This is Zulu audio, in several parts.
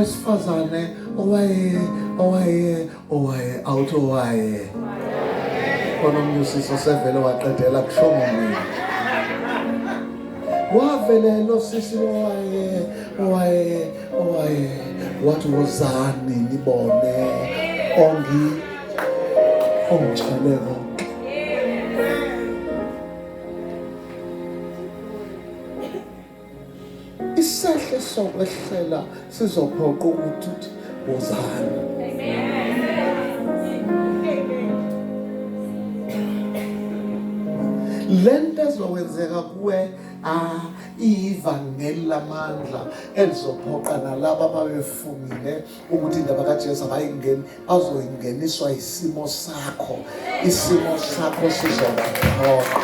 Wesifazane owaye out owaye khona omunye usisi osevele waqedela kushongo mina wavele lo sisi owaye wathi wozani nibone ongitshele konke. Isehle sokwehlela sizophoqa ukuthi uthi wozani. Lento ezokwenzeka kuwe iyivangeli lamandla elizophoqa nalaba ababefungile ukuthi indaba kaJesu abayingeni bazoyingeniswa isimo sakho, isimo sakho sizobaphoqa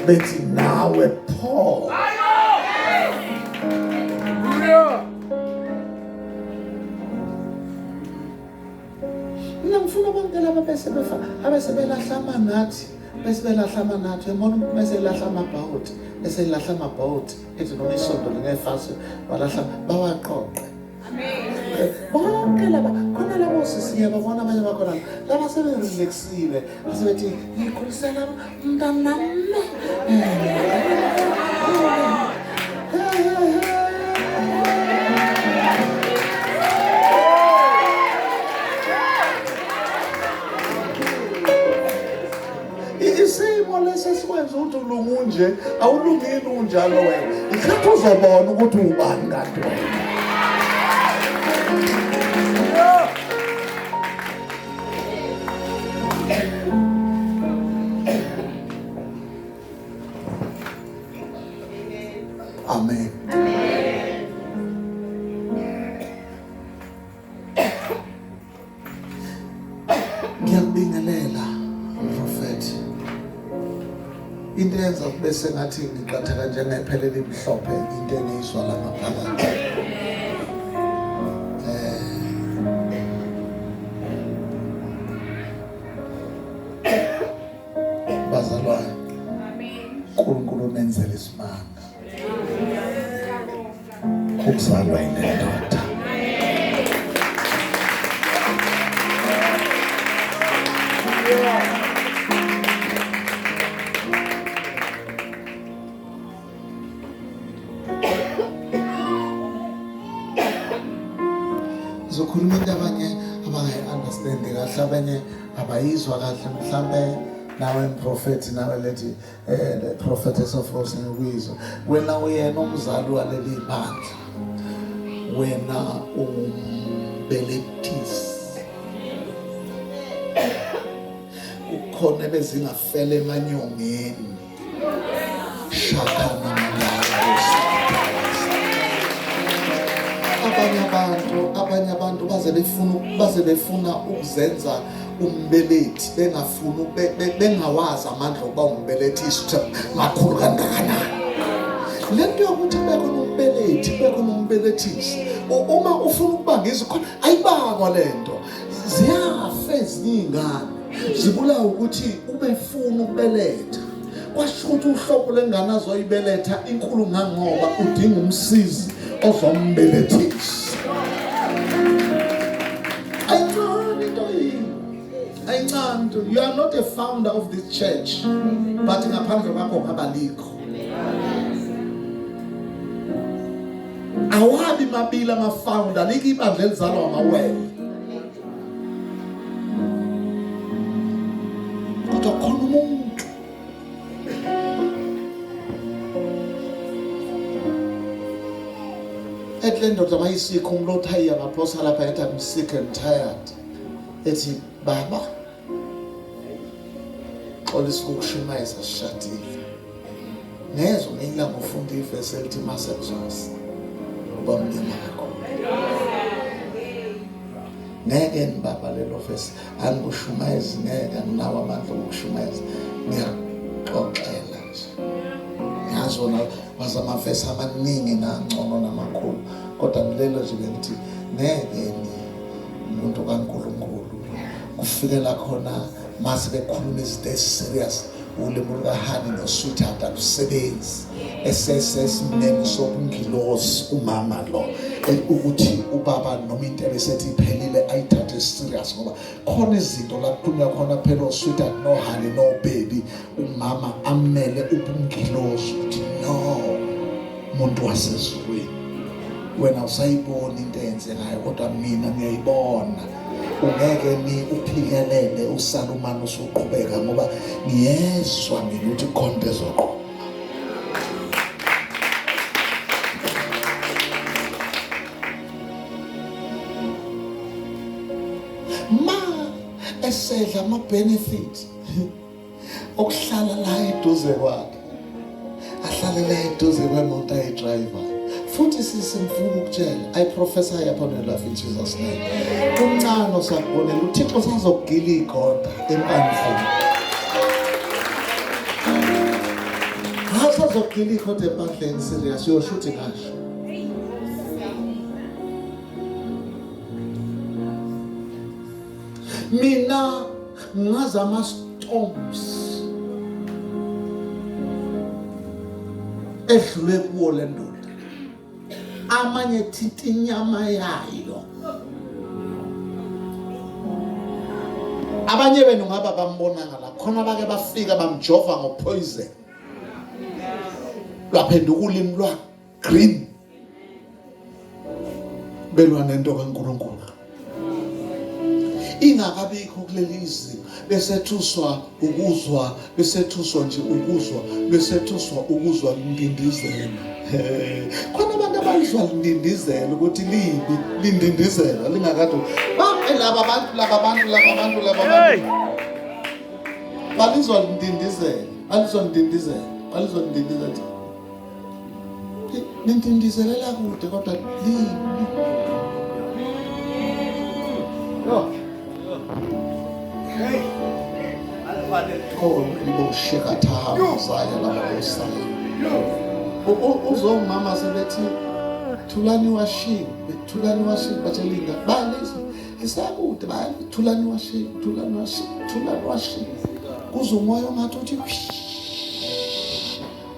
bethi nawe pho. Mina ngifuna bonke laba bese befa abese belahla amanathi bese belahla amanathi uyabona umuntu bese elahla amabhawoti bese elahla amabhawoti ethi noma isonto lingefasi balahla bawaqoqe. Bonke laba khona labo sisi ngiyababona abanye bakhona laba seberelaxile basebethi ngikhulisela mntanami. Isimo lesi esikwenza ukuthi ulungu nje awulungile unjalo wena ikhathi uzobona ukuthi ubani kanti wena. Amen. Ngiyakubingelela mprofethi. Into eyenza kube sengathi ngiqatheka njengephele elimhlophe into engiyizwa la ngaphakathi. Bazalwane. Amen. uNkulunkulu unenzele isimanga. Ukuzalwa yile ndoda. Zokhuluma into abanye abangayi-understand kahle, abanye abayizwa kahle, mhlambe nawe mprofethi nawe lethi le prophetess of Rose ngikuyizwa wena uyena umzali waleli bandla, wena ungumbelethisi, kukhona ebezingafela emanyongeni shakana abanye abantu baze befuna ukuzenza umbelethi bengafuni bengawazi amandla okuba umbelethisi ukuthi makhulu kangakanani. Lento yokuthi kube khona umbelethi kube khona umbelethisi, uma ufuna ukubangisa khona ayibangwa lento, ziyafa ezinye iy'ngane zibulawa ukuthi ubefuna ukubeletha, kwasho ukuthi uhlobo lengane azoyibeletha inkulu ngangoba udinga umsizi ozombelethisa. Ayincane into yini, ayincane into. You are not a founder of this church, but ngaphandle kwakho ngabalikho. Awabi mabili ama-founder, alikho ibandla elizalwa amawele, kodwa khona umuntu ethi le ndoda mayisikho umlotha iya ngaphosa lapha ethi I'm sick and tired, ethi baba xolisa ukushumayeza sishadile. Ngezwa ngelinye ilanga ufunda ivesi elithi mase kuzosa uba mnyama kakhulu. Ngeke nibaba lelo vesi angikushumayezi, ngeke, anginawo amandla okushumayeza, ngiyaxoxela nje. Ngiyazi wona wazi amavesi amaningi nangcono namakhulu, kodwa ngilelo nje bengithi ngeke ni umuntu kaNkulunkulu kufikela khona mase bekhuluma izinto ezi-serious. Ulimi lukahani no-sweetheart alusebenzi esesesimeni sobungilozi umama lo ukuthi ubaba noma into ebesethi iphelile ayithathe serious ngoba khona izinto la kukhulunywa khona phela o-sweetheart no-honey no-baby umama amele ubungilozi ukuthi no muntu wasezulwini wena usayibona into eyenzekayo kodwa mina ngiyayibona ungeke ni uphikelele usalumane usuqhubeka ngoba ngiyezwa mina ukuthi khona into ezoqhubeka ma esedla ama benefits okuhlala la eduze kwakhe ahlale la eduze kwemoto ayidrayivayo futhi sisi ngifuna ukutshela i prophesy upon your life in Jesus name kumncane osakubonela uThixo sazokugila igoda empandleni asazokugila igoda empandleni serious uyosho ukuthi ngasho mina ngazi ama-storms edlule kuwo le ndoda amanye thinta inyama yayo abanye benu ngaba bambonanga la khona bake bafika bamjova ngopoison lwaphenduka ulimi lwa green belwa nento kaNkulunkulu ingakabikho kuleli izinga besethuswa ukuzwa besethuswa nje ukuzwa besethuswa ukuzwa lindindizela khona abantu abalizwa lindindizela ukuthi libi lindindizela lingakade bambe laba bantu laba bantu laba bantu laba bantu balizwa lindindizela balizwa lindindizela balizwa lindindizela Nintindizelela kude kodwa libi. Yo. Hey. Oh, libosheka thahamba zaya laba bosaya. Uzomama sebethi thulani washing, thulani washing batshelinga balizwa lisakude bali thulani washing, thulani washing, thulani washing. Kuzomoya ongathi uthi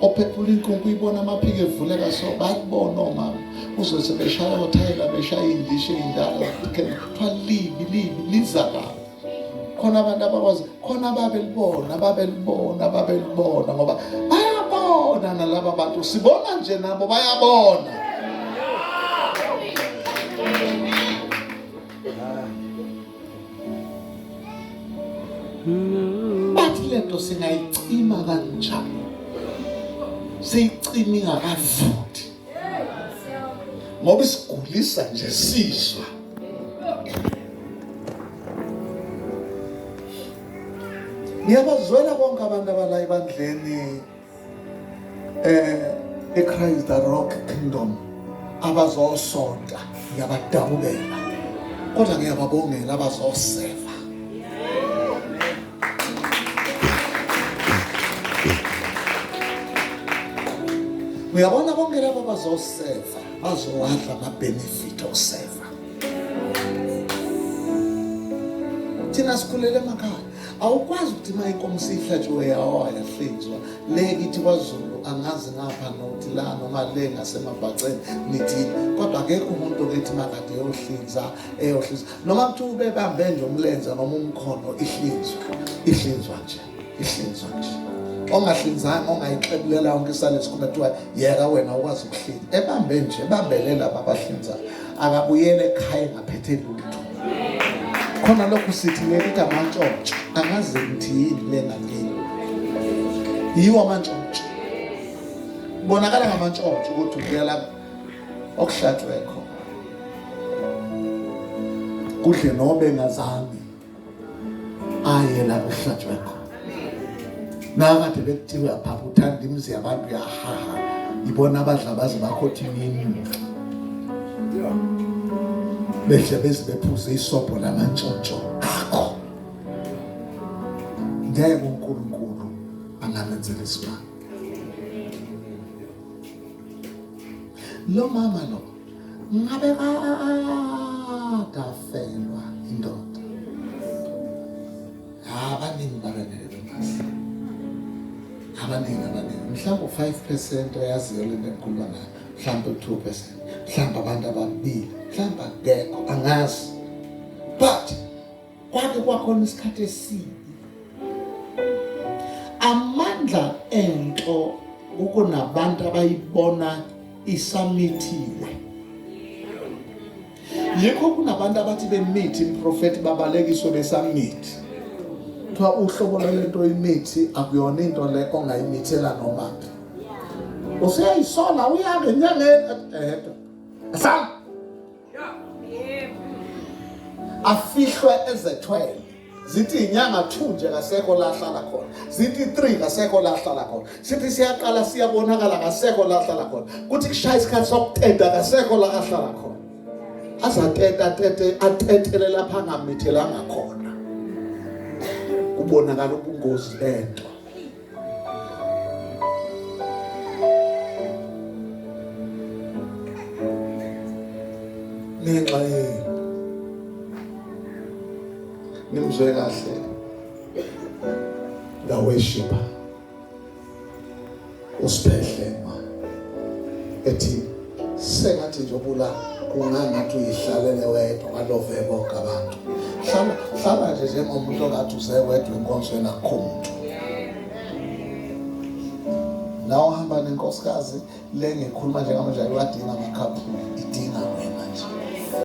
ophephula inkunku uyibona amaphiko evuleka so bayakubona omama uzwe sebeshaya othayela beshaya iy'ndishi ey'ndala kuthiwa libi libi liza kabi khona abantu abakwazi khona babelibona babelibona babelibona ngoba bayabona nalaba bantu sibona nje nabo bayabona Bathi lento singayicima kanjani? Siyicima ingakavuthi. Ngoba isigulisa nje sizwa. Ngiyabazwela bonke abantu abala ebandleni eh eChrist the Rock Kingdom abazosonta ngiyabadabukela kodwa ngiyababongela abazoseva uyabona bonke laba bazoseva bazowadla ama-benefit okuseva thina sikhulele emakhaya awukwazi ukuthi uma inkomo siyihlatshiwe yawa yahlinzwa le kithi kwaZulu angazi ngapha nokuthi la noma le ngasemabhaceni nithini kodwa akekho umuntu okethi makade eyohlinza eyohlinza noma kuthiwa ubebambe nje umlenze noma umkhono ihlinzwa ihlinzwa nje ihlinzwa nje ongahlinzanga ongayixebulela yonke isale sikhumba kuthiwa yeka wena ukwazi ukuhlinza ebambe nje ebambele laba abahlinzayo akabuyele ekhaya engaphethe lutho khona lokhu sithi lelithi amantshontsho angazi ngithi yini lena kini yiwo amantshontsho bonakala ngamantshontsho ukuthi ubuyela okuhlatshwe khona kudle nobe ngazange aye la kuhlatshwe khona nakade bekuthiwa phapha uthanda imizi yabantu uyahaha ibona abadla baze bakhotha imini behle beze bephuze isobho lamantshontsho akho ngeke uNkulunkulu angamenzela isimanga lo mama lo ngabe kade afelwa indoda abaningi babenele bemazi Abaningi abaningi mhlawumbe u-5% oyaziyo lento engikhuluma ngayo, mhlawumbe u-2%, mhlawumbe abantu ababili, mhlawumbe akekho, angazi. But kwake kwakhona isikhathi esibi. Amandla ento kukunabantu abayibona isamithiwe. Yikho kunabantu abathi bemithi improfethi babalekiswe besamithi. Kuthiwa uhlobo lwalento imithi akuyona into le ongayimithela noma phi. Useyayisola uyake enyangeni ehhe. Asam. Afihlwe ezethwele. Zithi inyanga 2 nje kasekho la hlala khona. Zithi 3 kasekho la hlala khona. Sithi siyaqala siyabonakala kasekho la hlala khona. Kuthi kushaya isikhathi sokuteta kasekho la ahlala khona. Azateta tete atetele lapha angamithelanga khona. Kubonakala ubungozi bento. Ngenxa yenu nimzwe kahle the worshipper usiphehlema ethi sengathi nje obula kungangathi uyihlalele wedwa balove bonke abantu hlala hlala nje njengomuntu ongathi uze wedwa enkonzweni akukho muntu nawe uhamba nenkosikazi le ngikhuluma njengamanje ayiwadinga amakhaphu idinga wena nje.